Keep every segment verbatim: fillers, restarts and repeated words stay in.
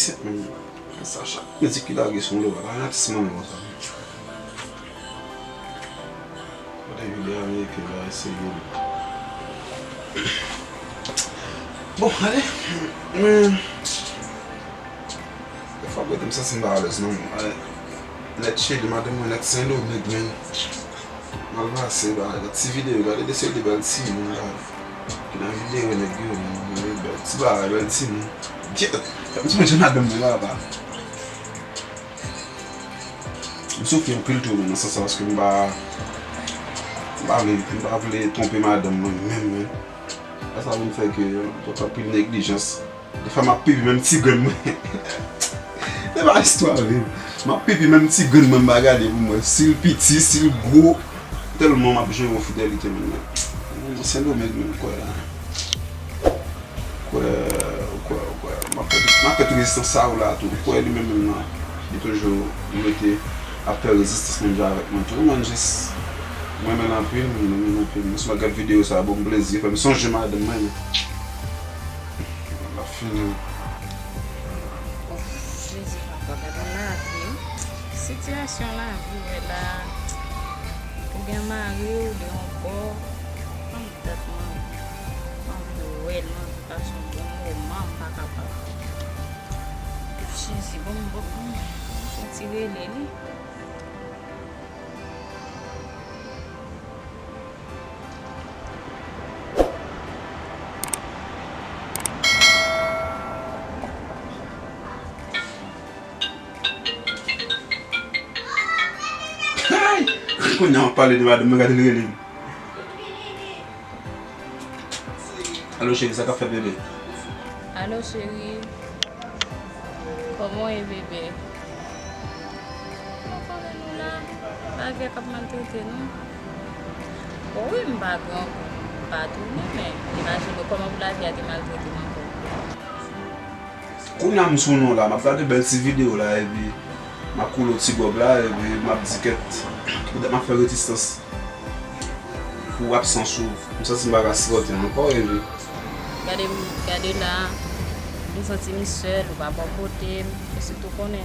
Sèt menm. Sa chak mizik ki lage sou lè a, pa gen atis mwen konsa. Kote videyo ameriken yo eseye. Bon, ale. Men, defwa, kote m santi m pa alèz non. Ale. Nèt cheri, madanm mwen nèt Sendomeng, men. Mal pase, ba, gade ti videyo, gade de seri de bèl timoun, la. Ki nan videyo, nèg yo, men, men, bèl ti bagay, bèl timoun. Kèt, m sonje madanm mwen, papa. M soufri anpil tou, nan sans sa, paske m pa, m pa vle, m pa vle twonpe madanm mwen, menm, men. Sa, sa vin fè ke, anpil neglijans. Defwa m ap pipi menm ti grenn mwen. Se pa istwa vre. M ap pipi menm ti grenn mwen m pa gade pou m wè si l piti, si l gwo. Tèlman m ap jere yon fidelite menm. Mwen Sendomeng menm kwè la. Kwè, kwè, kwè. M ap fè, m ap fè tout rezistans sa ou la tou. Kwè li menm menm nan. Li toujou rete ap fè rezistans menm jan avèk mwen tou. Mwen jis, mwen renmen l anpil, mwen renmen l anpil. Mwen sou mwen gad videyo sa, bon m plezi, fè m sonje madanm mwen. L ap fini. Ouf, Jezi papa, gade lavi wi. Sitiyasyon lavi w wè la. Ou gen mari w, ou gen yon bò. Fanm tèt mwen. Mwen anvi wè l, mwen anvi pase yon bon moman, m pa kapab. Ouf, Jezi, bon, bon, bon. M santi rele li. Ay! Kounye a w ap pale de madanm mwen, gade l rele m. Alo, cheri, sa k ap fèt, bebe? Alo, cheri. Kòman w ye, bebe? Bon, kòman nou la? Lavi a k ap maltrete nou. Bon, wi, m pa grangou, m pa tounen, men imajine w kòman pou lavi a te maltrete m ankò. Kounye a m sou non la, m ap gade bèl ti videyo la, epi m ap koule yon ti gòb la, epi m ap di kèt, poutèt m ap fè rezistans. Pou absans ou, m santi m pa ka sipòte ankò, epi. Gade m, gade la, m santi m sèl, ou pa bò kote m, e sitou konnen,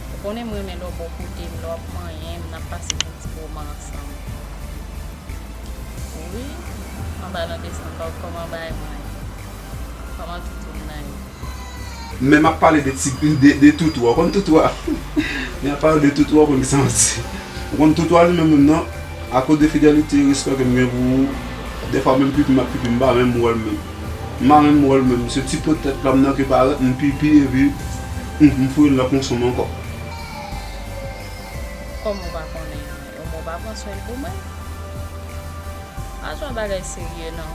ou konnen m renmen lè w bò kote m, lè w ap manyen m, n ap pase bon ti moman ansanm. Wi, anba nan desann, kòman bagay mwen ye? Kòman toutou m nan ye? Men m ap pale de ti, de, de toutou a. Ou konn toutou a? Men ap pale de toutou a, ou konn kisa m ap di. Ou konn toutou a li menm menm nan, akoz de fidelite, respè ke m gen pou ou, dèfwa menm pipi m ap pipi, m pa menm wè l menm. M pa menm wè l menm. Se ti po tèt la m nan ki parèt, m pipi, epi, m, m foure l nan konson m ankò. Kòman w pa konnen? Ou pa pran swen l pou mwen? Pa jwe bagay serye, non.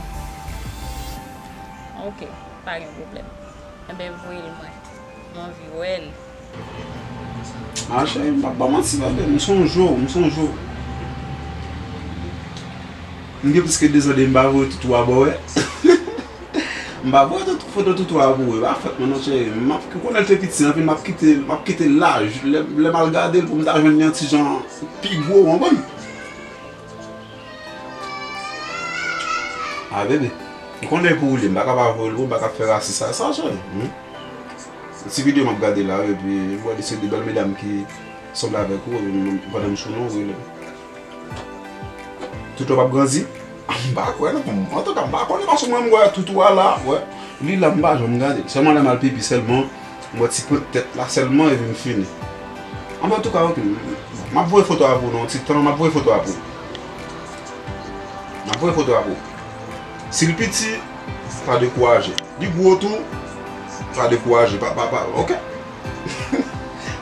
Ok, pa gen pwoblèm. Enben, voye l mwen. M anvi wè l. A, cheri, m p ap ba w manti, bebe, m sonje w, m sonje w. M gen plis ke de zan de m pa voye toutou a ba w wè. M pa voye tout foto toutou a pou wè, pa fèt mwen non, cheri. M ap, ou konnen l te piti anpil, m ap kite, m ap kite l la, lè, lè m al gade l pou m ta jwenn li yon ti jan pi gwo, w konprann? A, bebe, ou konnen pou ou li, m pa ka pa voye l pou ou, m pa ka fè rasis sa, sa, cheri. Hmm? Ti videyo m ap gade la, epi m wè de se de bèl medam ki sanble avèk ou, epi m, pandan m sou non, ou rele m. Toutou a p ap grandi? M pa kwè non, antouka, m pa konnen, paske mwen, m wè toutou a la, wè. Li la, m pa janm gade l. Sèlman lè m al pipi, sèlman, m wè ti pwent tèt la sèlman, epi m fini. Anben, antouka, ok, m, m ap voye foto a pou nou, yon ti tan, m ap voye foto a pou ou. M ap voye foto a pou ou. Si l piti, pa dekouraje. Li gwo tou, pa dekouraje, pa, pa, pa, ok?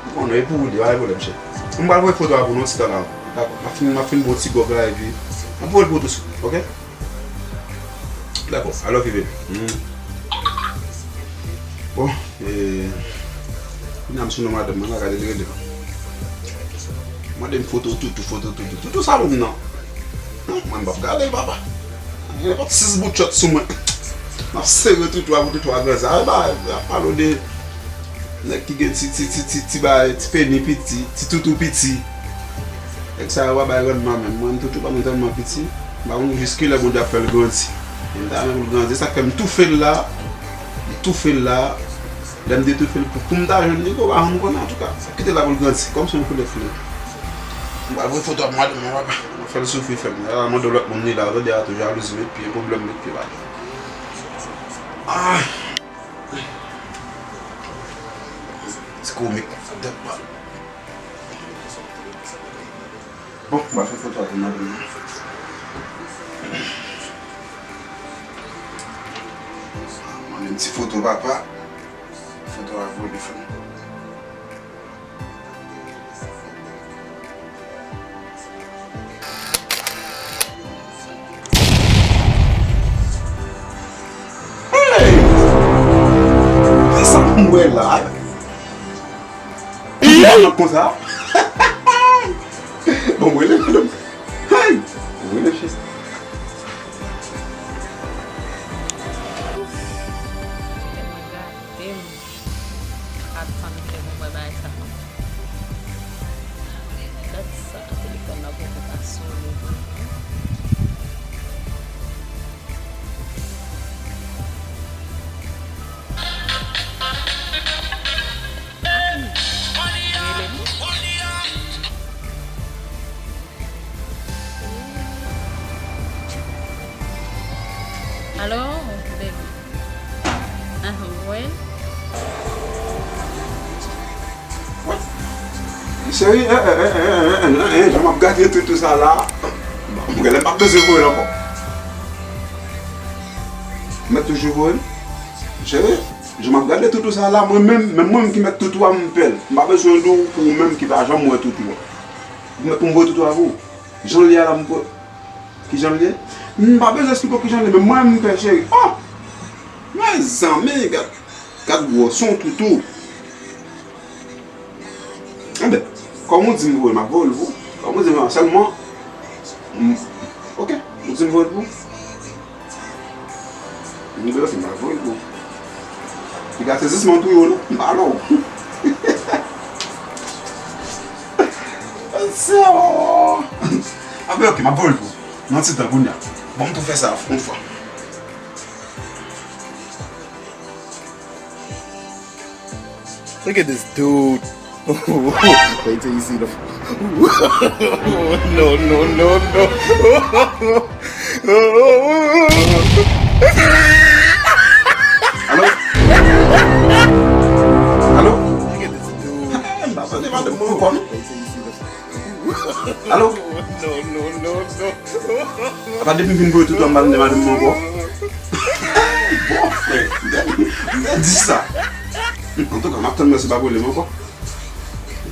Ou konnen, e pou ou li, pa gen pwoblèm, cheri. M pral voye foto a pou nou, ti tan la. Dakò, m ap fin, m ap fin ba w ti gòb la, epi m ap voye l pou ou tousuit, ok? Dakò, I love you, baby. Mm. Bon, e, kounye a m sou non madanm mwen la, gade l rele m. Mande m foto toutou, foto toutou. Toutou sa pou m nan. Mwen, m p ap gade l, papa. Gen nenpòt sis bout chòt sou mwen. M ap sere toutou a pou toutou a granzi. A, e ba, ap pale w de nèg ki gen ti, ti, ti, ti, ti bagay, ti peni piti, ti toutou piti. Nèg sa yo pa bay rannman menm. Mwen, m toutou pa mwen tèlman piti. M pa konn jiskilè Bondye ap fè l grandi. E m ta renmen pou l grandi. Sa k fè m toufe l la. M toufe l la. Lè m detoufe l pou, pou m ta jwenn li, bon, pa janm konnen, antouka. Sa kite l la pou l grandi, kòmsi yon koulè flè. M pral voye foto a pou madanm mwen, papa. Mwen fè l soufri, fè m. Al mande lòt moun li la, tande a tou jalouzi met pye, pwoblèm met pye, papa. Ah! Se komik. Bon, m ap fè foto a pou madanm nan. Mande m ti foto papa. Foto a vole fanm. Hey! Sa m wè la. Ki pa konsa? Bon, mwen lè madanm. Hey! Mwen lè chè. Tèlman gate m. Ap tann fè mwen wè bagay sa. Dat sa telefòn nan poko ka sone. Rele m. Alo, baby. Ahn, wi. Cheri, eh, eh, jan m ap gade toutou sa la, m genlè m p ap bezwen voye l ankò. M mèt toujou voye l. Cheri, jan m ap gade toutou sa la, mwen menm, menm mwen menm ki mèt toutou a, m pè l. M pa bezwen di w pou ou menm ki pa janm wè toutou a. Ou mèt pou m voye toutou a pou ou. Jan l ye a la, m voye. Kijan l ye? M pa bezwen esplike w kijan l ye, men mwen, m pè, cheri. Oh! Mezanmi, gad, gad gwòs yon toutou. Enben, kòm ou di m voye, m ap voye l pou ou. Kòm ou di m, sèlman, m, oke, ou di m voye l pou ou. M di, oke, m ap voye l pou ou. Piga sezisman tou yo, non? M pale w. Anben, oke, m ap voye l pou ou. Nan ti tan kounye a. Bon, m tou fè sa yon fwa. Look at this dude. Wait till you see the. No, no, no, no. Alo? Alo? Look at this dude. M pa tande madanm mwen ankò, non. Wait till you see the. Alo? No, no, no, no. Apa depi m vin voye toutou a, m pa tande madanm mwen ankò. Bon, frè, m te, m te di sa. Antouka, m ap tann mwen, se pa pwoblèm ankò.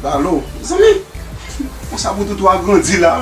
Alo, mezanmi. Konsa pou toutou a grandi la.